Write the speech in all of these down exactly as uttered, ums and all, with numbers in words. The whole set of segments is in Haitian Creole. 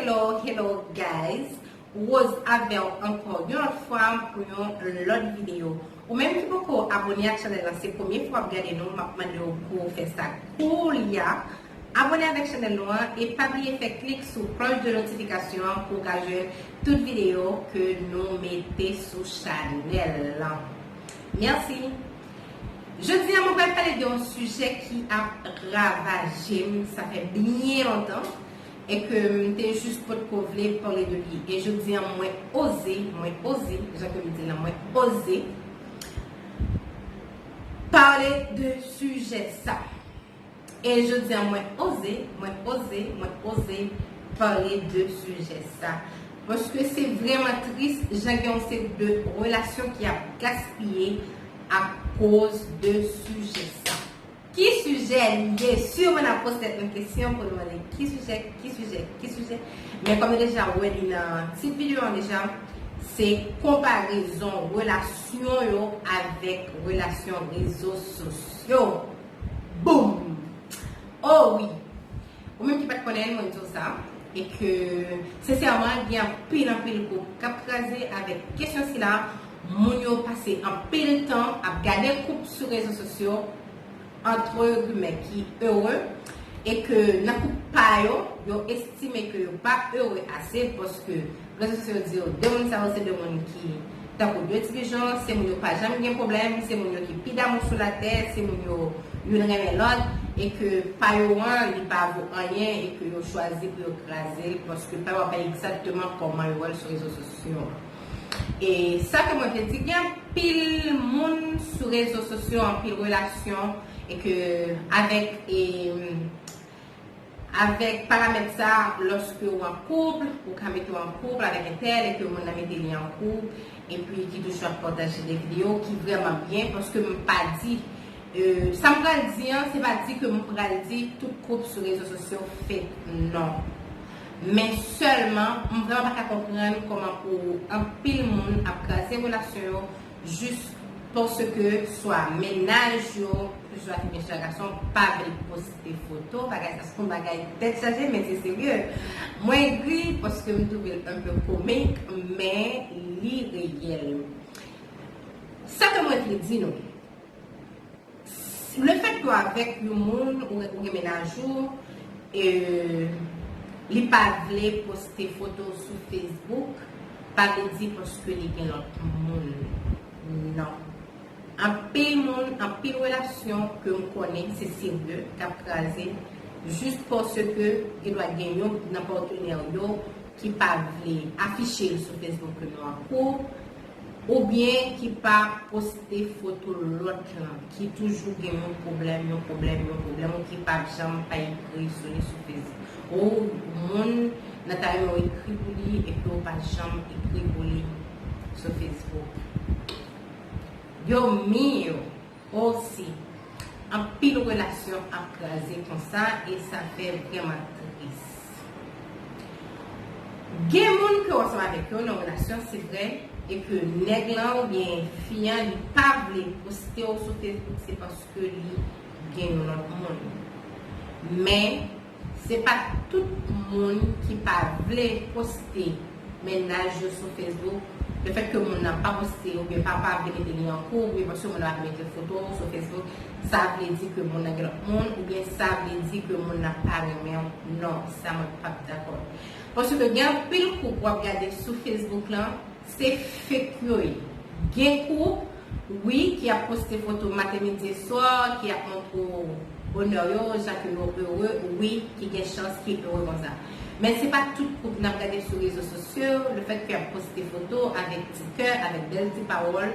Hello, hello guys. Rose avè w ankò yon lòt fwa pou yon lòt videyo. Ou menm ki poko abone ak chanèl lan, se premye fwa w ap gade nou, m ap mande w pou w fè sa koulye a. Abone avèk chanèl nou an e pa bliye fè klik sou klòch de notifikasyon an pou w ka jwenn tout videyo ke nou mete sou chanèl lan. Mèsi. Jodi a, mwen pral pale de yon sijè ki ap ravaje m, sa fè byen lontan, e ke m te jis potko vle pale de li. E jodi a, mwen oze, mwen oze, jan ke m di l lan, mwen oze pale de sijè sa. E jodi a, mwen oze, mwen oze, mwen oze pale de sijè sa. Paske se vrèman tris, jan gen yon seri de relasyon ki ap gaspiye akoz de sijè sa. Ki sijè li ye? Siman n ap poze tèt nou kesyon pou nou mande ki sijè, ki sijè, ki sijè. Men kòm nou deja wè li nan tit videyo an deja, se konparezon relasyon yo avèk relasyon rezo sosyo. Boum! Oh wi! Ou menm ki pa t konnen, mwen di w sa, e ke, sensèman, gen anpil, anpil koup k ap kraze avèk kesyon sila, moun yo pase anpil tan ap gade koup sou rezo sosyo, antre gimè, ki ere, e ke nan koup pa yo, yo estime ke yo pa ere ase, paske rezo sosyo di yo, de moun sa yo se de moun ki tankou de ti pijon, se moun yo pa janm gen pwoblèm, se moun yo ki pi damou sou latè, se moun yo youn renmen lòt, e ke pa yo an, li pa vo anyen, e ke yo chwazi pou yo kraze l, paske pa yo an pa egzakteman kòman yo wè l sou rezo sosyo an. E sa ke mwen vle di, gen anpil moun sou rezo sosyo, anpil relasyon, e ke avèk, e, avèk paramèt sa, lòske w an koup, ou ka mete w an koup avèk entèl, e ke moun nan mete li an koup, epi ki toujou ap pataje de videyo, ki vrèman byen, paske m pa di, e, sa m pral di an, se pa di ke m pral di tout koup sou rezo sosyo fake, non. Men sèlman, m vrèman pa ka konprann kòman pou anpil moun ap kraze relasyon yo jis paske swa mennaj yo, ke swa fi, mesye, gason, pa vle poste foto, bagay sa se yon bagay tèt chaje, men se serye. Mwen ri paske m twouve l un peu comique, men li reyèl. Sa ke mwen vle di nou, le fait que w avèk yon moun, ou, ou gen mennaj ou, e, li pa vle poste foto sou Facebook, pa vle di paske li gen lòt moun. Non. Anpil moun, anpil relasyon ke m konnen, se serye, k ap kraze, jis paske gendwa gen youn nan patnè yo ki pa vle afiche l sou Facebook ke nou an koup, oubyen ki pa poste foto lòt lan, ki toujou gen yon pwoblèm, yon pwoblèm, yon pwoblèm, ou ki p ap janm pa ekri sou li sou Facebook. Ou moun nan ta yo ekri pou li epi ou pa janm ekri pou li sou Facebook. Dios mío, osi, anpil relasyon ap kraze konsa e sa fè vrèman tris. Gen moun ke w ansanm avèk yo nan relasyon, se vre, e ke nèg lan oubyen fi an, li pa vle poste w sou Facebook, se paske li gen yon lòt moun. Men, se pa tout moun ki pa vle poste mennaj yo sou Facebook. Le fait que moun nan pa poste oubyen pa, pa vle mete li an koup, oubyen paske moun nan pa vle mete foto sou Facebook, sa vle di ke moun nan gen lòt moun, oubyen sa vle di ke moun nan pa renmen w. Non, sa mwen p ap dakò. Paske gen anpil koup w ap gade sou Facebook lan, se fake yo ye. Gen koup, wi, ki ap poste foto maten, midi e swa, ki ap montre w bonè yo, jan ke yo ere, wi, ki gen chans ki ere konsa. Men se pa tout koup n ap gade sou rezo sosyo, le fait que y ap poste foto avèk ti kè, avèk bèl ti pawòl,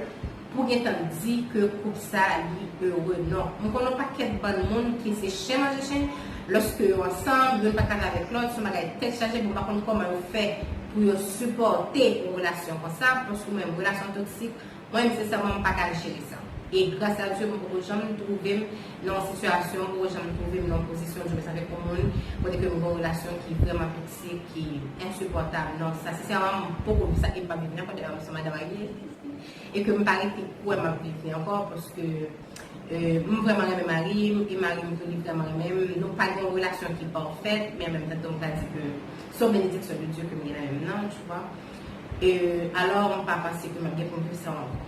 pou gentan di ke koup sa li ere. Non. M konn yon pakèt bann moun ki se chen manje chen, lòske yo ansanm, youn pa ka avèk lòt, se yon bagay tèt chaje, bon, m pa konn kòman yo fè pou yo sipòte yon relasyon konsa, paske mwen, relasyon toksik, mwen, sensèman, m pa ka jere sa. E gras a Dye, m poko janm twouve m nan yon sitiyasyon, m poko janm twouve m nan yon pozisyon, Dye mèsi, avèk yon moun, kote ke m gen yon relasyon ki vrèman toksik, ki ensipòtab. Non, sa, sensèman, m poko viv sa, e m p ap viv nenpòt lè, m se madan marye. E ke m pa rete kwè m ap viv li ankò, paske, e, m vrèman renmen mari m, e mari m tou li vrèman renmen m. Nou pa gen yon relasyon ki pafèt, men an menm tan tou m ka di ke Se yon benediksyon de Dye ke m gen nan men m nan, tu vois. E alò, m pa panse ke m ap gen pou m viv sa ankò.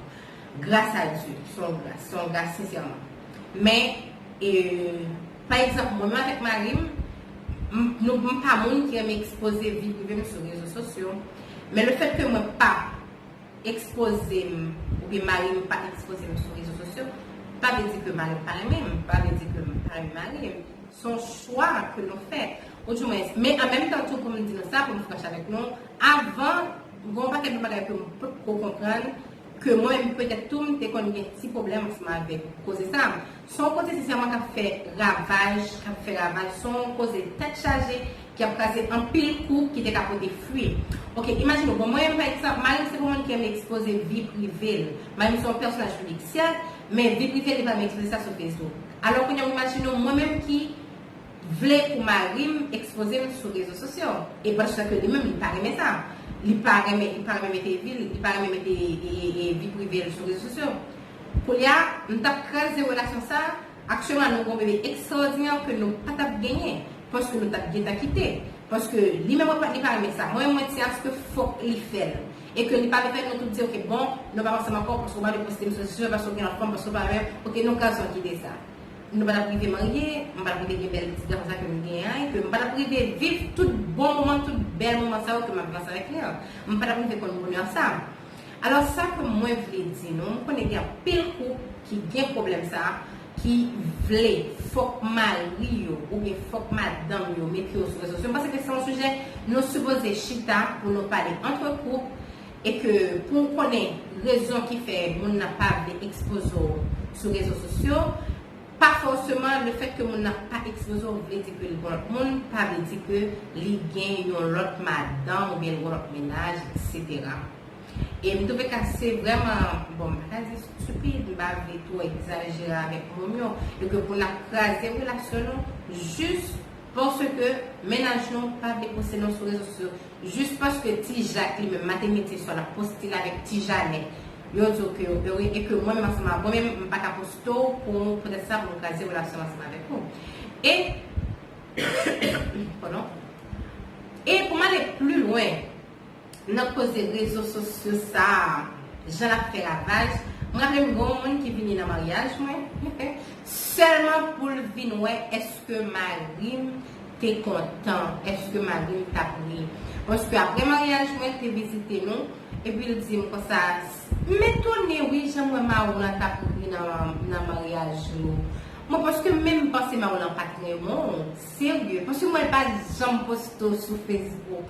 Gras a Dye, se yon gras, se yon gras sensèman. Men, e, pa egzanp, mwen menm avèk mari m, m, nou, m pa moun ki renmen ekspoze vi prive m sou rezo sosyo. Men lefètke mwen pa ekspoze m, oubyen mari m pa ekspoze m sou rezo sosyo, pa vle di ke mari m pa renmen m, pa vle di ke m pa renmen mari m. Se yon chwa ke nou fè. Ou di mwen, men an menm tan tou, pou m di nou sa, pou m franch avèk nou, avan, gen yon pakèt de bagay ke m potko konprann, ke mwen menm petèt tou, m te konn gen ti pwoblèm ansanm avèk koze sa. Se yon koze sensèman k ap fè ravaj, k ap fè ravaj, se yon koze tèt chaje, ki ap kraze anpil koup ki te ka pote fwi. Ok, imajine w, bon, mwen menm, pa egzanp, mari m se yon moun ki renmen ekspoze vi prive l. Mari m se yon pèsonaj piblik, sèt, men vi prive l, li pa renmen ekspoze sa sou Facebook. Alò, kounye a, imajine w, mwen menm ki vle pou mari m ekspoze m sou rezo sosyo. E pandan ke li menm, li pa renmen sa. Li pa renmen, li pa renmen mete vi l, li pa renmen mete, e, e, e, vi prive l sou rezo sosyo. Kounye a, m t ap kraze relasyon sa, aktyèlman, nou gen yon bebe ekstraòdinè ke nou pa t ap genyen, paske nou t ap gentan kite. Paske li menm, li pa renmen sa. Mwen, mwen di aske fòk li fè l. E ke li pa vle fè l, nou tout di, ok, bon, nou pa ansanm ankò, paske w pa vle poste m sou rezo sosyo, paske w gen lòt fanm, paske w pa renmen, ok, nou kraze, nou kite sa. Nou pa t ap rive marye, m pa t ap rive gen bèl ti gason sa ke m genyen an, e ke m pa t ap rive viv tout bon moman, tout bèl moman sa yo ke m ap pase avèk li an. M pa t ap rive konn bonè sa. Alò, sa ke mwen vle di nou, m konnen gen anpil koup ki gen pwoblèm sa, ki vle fòk mari yo oubyen fòk madanm yo mete yo sou rezo sosyo. M panse ke se yon sijè nou sipoze chita pou nou pale antre koup, e ke pou w konnen rezon ki fè moun nan pa vle ekspoze w sou rezo sosyo, pa fòseman lefètke moun nan pa ekspoze w vle di ke li gon lòt moun, pa vle di ke li gen yon lòt madanm oubyen li gon lòt mennaj, etsetera. E m twouve ke se vrèman, bon, m pa ka di estipid, m pa vle twò egzajere avèk mo m yo, e ke pou n ap kraze relasyon nou, jis paske mennaj nou pa vle poste nou sou rezo sosyo, jis paske Ti Jak li menm, maten, midi, swa, l ap poste l avèk Ti Janèt. Yo di w ke yo ere, e ke mwen menm ansanm avè w menm, m pa ka poste w pou, poutèt sa, pou m kraze relasyon ansanm avèk ou. E, padon. E pou m ale pli lwen, nan koze rezo sosyo sa a, jan l ap fè ravaj, m raple m gen yon moun ki vini nan maryaj mwen, sèlman pou l vin wè èske mari m te kontan, èske mari m t ap ri. Paske apre maryaj mwen, l te vizite nou, epi l di m konsa, "M etone wi, jan m wè mari w lan t ap ri nan, nan maryaj nou." Mwen, paske menm m panse mari w lan pa t renmen w, serye. Paske mwen, l pa janm poste w sou Facebook.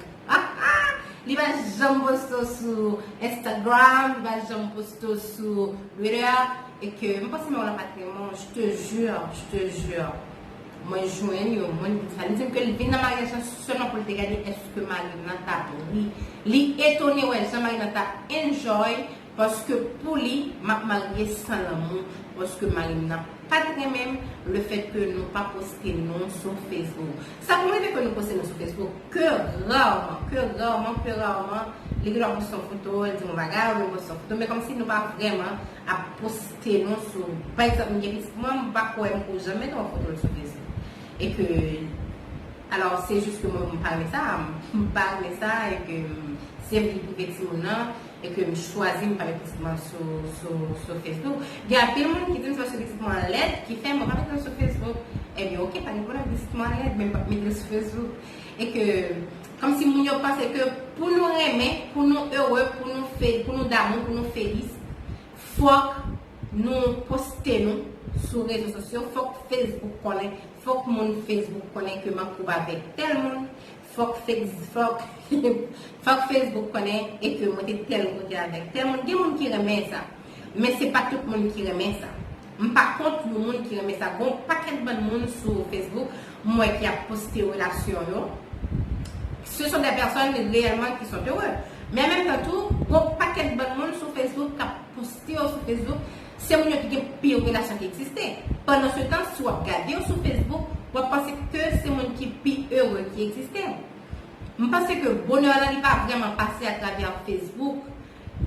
Li pa janm poste w sou Instagram, li pa janm poste w sou Twitter, e ke m panse mari w lan pa t renmen w, je te jure, je te jure. Mwen jwenn yon moun ki di sa. Li di m ke li vin nan maryaj lan sèlman pou l te gade èske mari m nan t ap ri. Li etone wè jan mari m nan t ap enjoy, paske pou li, m ap marye san lanmou, paske mari m nan pa t renmen m, lefètke nou pa poste non sou Facebook. Sa pou rive ke nou poste non sou Facebook, ke rarman, ke rarman, ke rarman, li gen dwa poste yon foto, li di m yon bagay, oubyen poste yon foto, men kòmsi nou pa vrèman ap poste non sou, pa egzanp, m gen pitit mwen, m pa kwè m pou janm mete yon foto l sou Facebook. E ke, alò, se jis ke mwen, m pa renmen sa, m pa renmen sa, e ke, m, se vi prive timoun nan, e ke m chwazi m pa met pitit mwen sou, sou, sou Facebook. Gen anpil moun ki di m se paske pitit mwen lèd ki fè mwen pa met l sou Facebook. Ebyen, ok, pa gen pwoblèm, pitit mwen lèd, men m p ap met l sou Facebook. E ke, kòmsi moun yo panse ke pou nou renmen, pou nou ere, pou nou fe, pou nou damou, pou nou felis, fòk nou poste nou sou rezo sosyo, fòk Facebook konnen, fòk moun Facebook konnen ke m an koup avèk tèl moun, fòk Face-, fòk, fòk Facebook konnen e ke mwen te tèl kote avèk tèl moun. Gen moun ki renmen sa, men se pa tout moun ki renmen sa. M pa kont yon moun ki renmen sa. Gon pakèt bann moun sou Facebook, m wè ki ap poste relasyon yo. Ce sont des personnes réellement qui sont heureux. Men an menm tan tou, gon pakèt bann moun sou Facebook k ap poste yo sou Facebook, se moun yo ki gen pi relasyon ki egziste. Pandansetan, si w ap gade yo sou Facebook, w ap panse ke se moun ki pi ere ki egziste. M panse ke bonè lan li pa vrèman pase atravè Facebook.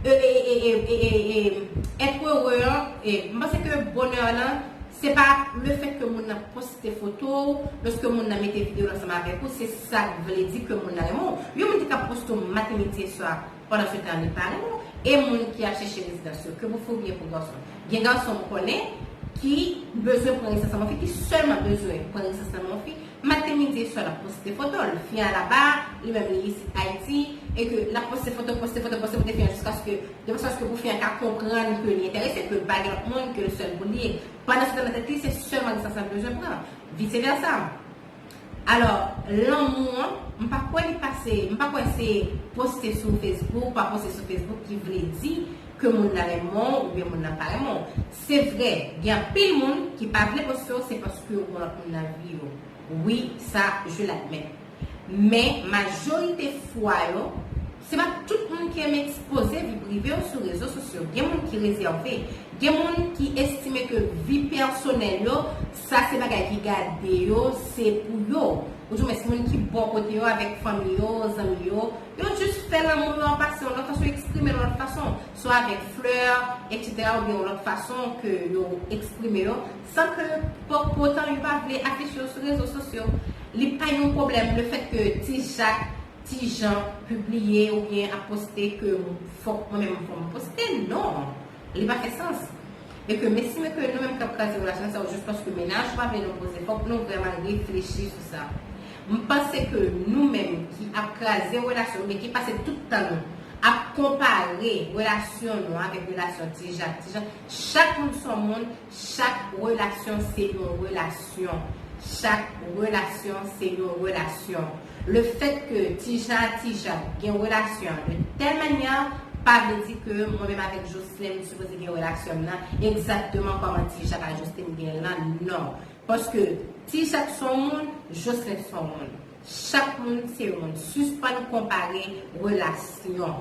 E, e, e, e, e, e, e, être heureux an, e, m panse ke bonè lan, Se pa lefèt ke moun nan poste foto w, lòske moun nan mete videyo l ansanm avèk ou, se sa k vle di ke moun nan renmen w. Yon moun ki ka poste w maten, midi e swa, pandan se tan li pa renmen w, e moun ki ap chèche rezidans yo, ke pou fi oubyen pou gason. Gen gason m konnen ki bezwen pran rezidans nan men yon fi, ki sèlman bezwen pran rezidans nan men yon fi, maten, midi e swa l ap poste foto l. Fi a laba, li menm li isit Ayiti, e ke l ap poste foto, poste foto, poste foto fi an jiskaske, de fason aske pou fi an ka konprann ke li enterese, ke pa gen lòt moun ke l sèl pou li ye. Pandan se tan nan tèt li, se sèlman rezidans l ap bezwen pran. Vice versa. Alò, lanmou an, m pa kwè li pase, m pa kwè se poste sou Facebook, pa poste sou Facebook ki vle di ke moun nan renmen w oubyen moun nan pa renmen w. Se vre, gen anpil moun ki pa vle poste w, se paske yo gen lòt moun nan vi yo. Wi, sa, je l'admets. Men, majorite fwa yo, se pa tout moun ki renmen ekspoze vi prive yo sou rezo sosyo. Gen moun ki rezève. Gen moun ki estime ke vi pèsonèl yo, sa se bagay ki gade yo, se pou yo. Oudimwens, moun ki bò kote yo, avèk fanmi yo, zanmi yo, yo jis fè lanmou yo an pase yon lòt fason, eksprime l yon lòt fason, swa avèk flè, etsetera, oubyen yon lòt fason ke yo eksprime yo, san ke pou, pou otan yo pa vle afiche yo sou rezo sosyo. Li pa yon pwoblèm lefèt ke Ti Jak, Ti Jan pibliye oubyen ap poste ke fòk mwen menm fò m poste, non. Li pa fè sans. E ke m estime ke nou menm k ap kraze relasyon sa yo, jis paske mennaj ou pa vle nou poze, fòk nou vrèman reflechi sou sa. M panse ke nou menm ki ap kraze relasyon oubyen ki pase tout tan nou ap konpare relasyon nou avèk relasyon Ti Jak, Ti Jan, chak moun se yon moun, chak relasyon se yon relasyon. Chak relasyon se yon relasyon. Lefèt ke Ti Jan ak Ti Jak gen relasyon de tèl manyè, pa vle di ke mwen menm avèk Jocelyn m sipoze gen relasyon m nan egzakteman kòman Ti Jak ak Jocelyn gen l lan, non. Paske Ti Jak se yon moun, Jocelyn se yon moun. Chak moun se yon moun. Sispann konpare relasyon.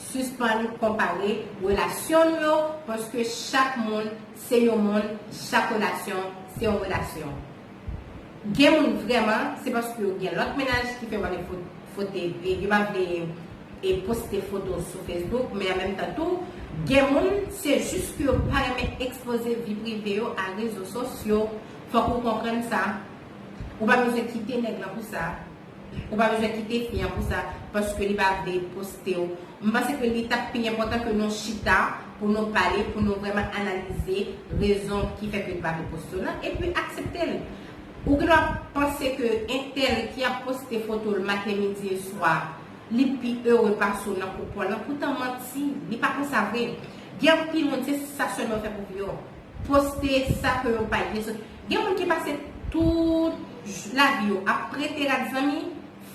Sispann konpare relasyon nou yo, paske chak moun se yon moun, chak relasyon se yon relasyon. Gen moun vrèman, se paske yo gen lòt mennaj ki fè yo pa vle fo-, fote, e yo pa vle, e poste foto sou Facebook, men an menm tan tou, gen moun, se jis ke yo pa renmen ekspoze vi prive yo a rezo sosyo. Fòk ou konprann sa. Ou pa bezwen kite nèg lan pou sa. Ou pa bezwen kite fi an pou sa, paske li pa vle poste w. M panse ke li t ap pi enpòtan ke nou chita pou nou pale, pou nou vrèman analize rezon ki fè ke li pa vle poste w lan, epi aksepte l. Ou gendwa panse ke entèl ki ap poste foto l maten, midi e swa, li pi ere pase w nan koup w lan, poutan manti, li pa konsa vre. Gen anpil moun, se sa sèlman yo fè pou vi yo. Poste sa ke yo pa ye. So, gen moun ki pase tout j-, lavi yo ap prete rad zanmi,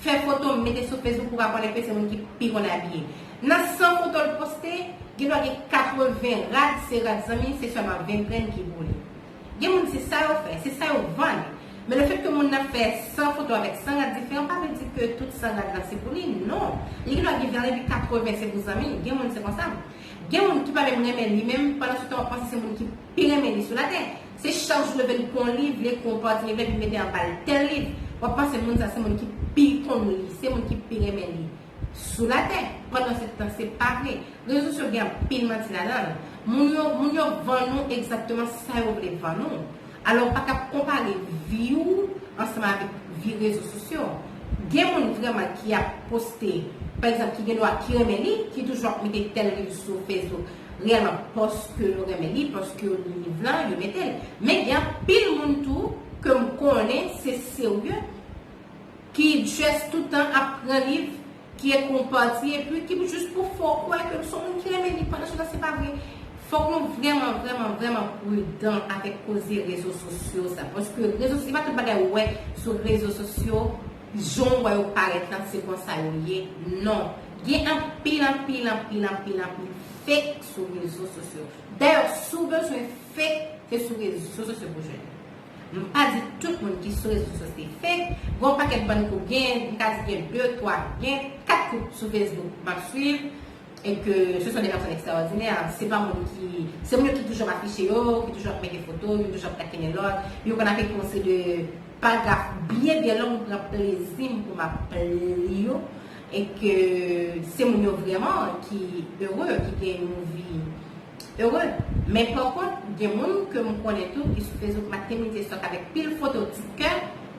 fè foto, mete sou Facebook pou ka konnen ke se moun ki pi konn abiye. Nan san foto l poste, gendwa gen katreven rad, se rad zanmi, se sèlman ven grenn ki pou li. Gen moun se sa yo fè, se sa yo vann. Men lefèt ke moun nan fè san foto avèk san rad diferan, pa vle di ke tout san rad lan se pou li, non. Li gendwa gen ven epi katreven se pou zanmi, gen moun se konsa. Gen moun ki pa menm renmen li menm, pandan se tan w ap panse se moun ki pi renmen li sou latè. Se chak jou leve li pran yon liv, li ekri yon pati liv la, epi mete anba l tèl liv. W ap panse moun sa se moun ki pi konn li, se moun ki pi renmen li sou latè. Pandan se tan, se pa vre. Rezo sosyo gen anpil manti ladan l. Moun yo, moun yo vann ou egzakteman sa yo vle vann ou. Alò, ou pa ka konpare vi w ansanm avèk vi rezo sosyo. Gen moun vrèman ki ap poste, pa egzanp, ki gen dwa ki renmen li, ki toujou ap mete tèl liv sou Facebook, reyèlman paske yo renmen li, paske yo li liv lan, yo mete l. Men gen anpil moun tou ke m konnen, se serye, ki just toutan ap pran liv, ki ekri yon pati, epi ki jis pou fè w kwè ke l se yon moun ki renmen li, pandan se tan se pa vre. Fòk nou vrèman, vrèman, vrèman pridan avèk koze rezo sosyo sa. Paske rezo, se pa tout bagay ou wè sou rezo sosyo, jan w wè yo parèt lan, se konsa yo ye. Non. Gen anpil, anpil, anpil, anpil, anpil fake sou rezo sosyo. Dayè, si w bezwen fake, se sou rezo sosyo pou jwenn. M pa di tout moun ki sou rezo sosyo se fake. Gen yon pakèt bann koup, gen, m ka di gen de, twa, gen kat koup sou Facebook m ap swiv, e ke ce sont des personnes extraordinaires. Se pa moun ki, se moun yo ki toujou ap afiche yo, ki toujou ap mete foto, yo toujou ap takinen lòt, yo konn ap ekri yon seri de paragraf byen, byen long, m pran plezi m pou m ap li yo, e ke se moun yo vrèman ki ere, ki gen yon vi Ere. Men pa kont, gen moun ke m konnen tou ki sou Facebook, m ap temnize sòk avèk pil foto ti kè.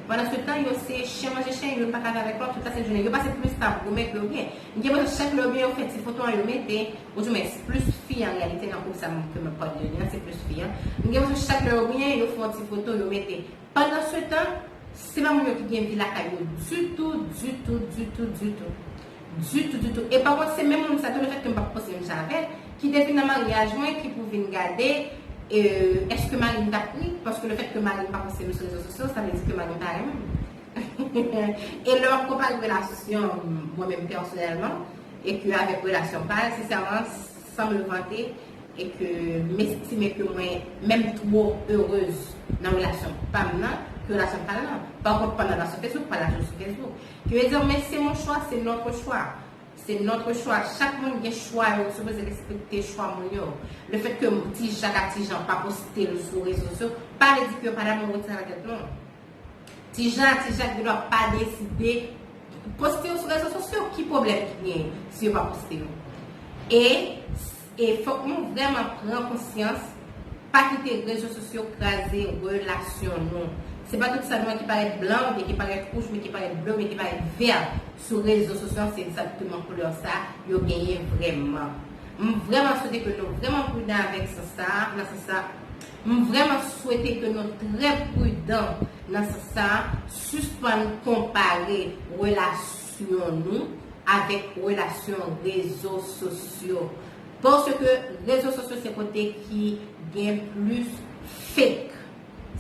Pandan se tan, yo se chen manje chen, youn pa ka avèk lòt, tout la sent jounen. Yo pase plis tan ap goumen ke yo byen. M gen enpresyon chak lè yo byen, yo fè ti foto an, yo mete, oudimwens, plis fi an reyalite nan koup sa m, ke m ap pale de li an, se plis fi an. M gen enpresyon chak lè yo byen, yo fè yon ti foto, yo mete. Pandan se tan, se pa moun yo ki gen vi lakay yo ditou, ditou, ditou, ditou. Ditou, ditou. E pa kont, se menm moun sa tou, lefèt ke m p ap poste menm jan avè l, ki te vin nan maryaj mwen, ki pou vin gade, e, èske mari m t ap ri, paske lefèt ke mari m pa poste m sou rezo sosyo, sa vle di ke mari m pa renmen m. E lè w ap konpare relasyon mwen menm pèsonèlman, e ke avèk relasyon pa l, sensèman, san m le vante, e ke m estime ke mwen menm twò erez nan relasyon pa m nan, ke relasyon pa l nan. Pa kont, pandan l sou Facebook, pa l la sou Facebook. Ki vle di, men se yon chwa, se notre choix. Se notre choix. Chak moun gen chwa yo, ou sipoze respekte chwa moun yo. Lefèt ke Ti Jak a Ti Jan pa poste l sou rezo sosyo, pa vle di ke yo pa damou, retire nan tèt nou. Ti Jan a Ti Jak gen dwa pa deside poste yo sou rezo sosyo. Ki pwoblèm ki gen si yo pa poste yo? E, e fòk nou vrèman pran konsyans, pa kite rezo sosyo kraze relasyon nou. Se pa tout sa nou wè ki parèt blan, oubyen ki parèt wouj, oubyen ki parèt ble, oubyen ki parèt vè sou rezo sosyo, se egzakteman koulè sa yo genyen vrèman. M vrèman swete ke nou vrèman pridan avèk sans sa, nan sans sa. M vrèman swete ke nou trè pridan nan sans sa, sispann konpare relasyon nou avèk relasyon rezo sosyo. Paske rezo sosyo se kote ki gen plis fake.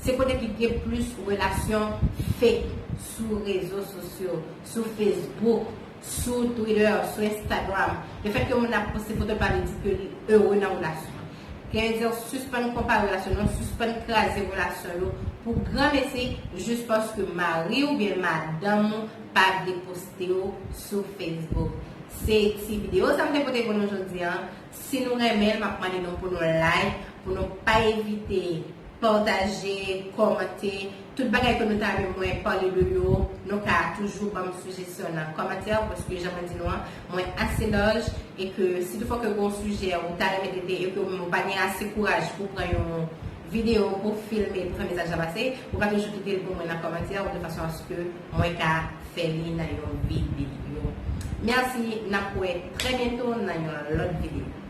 Se kote ki gen plis relasyon fake sou rezo sosyo, sou Facebook, sou Twitter, sou Instagram. Lefèt ke moun ap poste foto l pa vle di ke li ere nan relasyon an. Gen di sispann konpare relasyon nou, sispann kraze relasyon yo pou granmesi, jis paske mari oubyen madanm ou pa vle poste yo sou Facebook. Se ti videyo sa m te pote pou nou jodi a. Si nou renmen l, m ap mande nou pou nou like, pou nou pa evite pataje, kòmante. Tout bagay ke nou ta renmen mwen pale de yo, nou ka toujou ban m sijesyon nan kòmantè, paske jan mwen di nou an, mwen ase laj, e ke si toutfwa ke gon sijè ou ta renmen trete, e ke ou pa gen ase kouraj pou pran yon videyo, pou filme, pou fè mesaj la pase, ou ka toujou kite l pou mwen nan kòmantè, de fason aske mwen ka fè li nan yon videyo. Mèsi, n ap wè trè byento nan yon lòt videyo.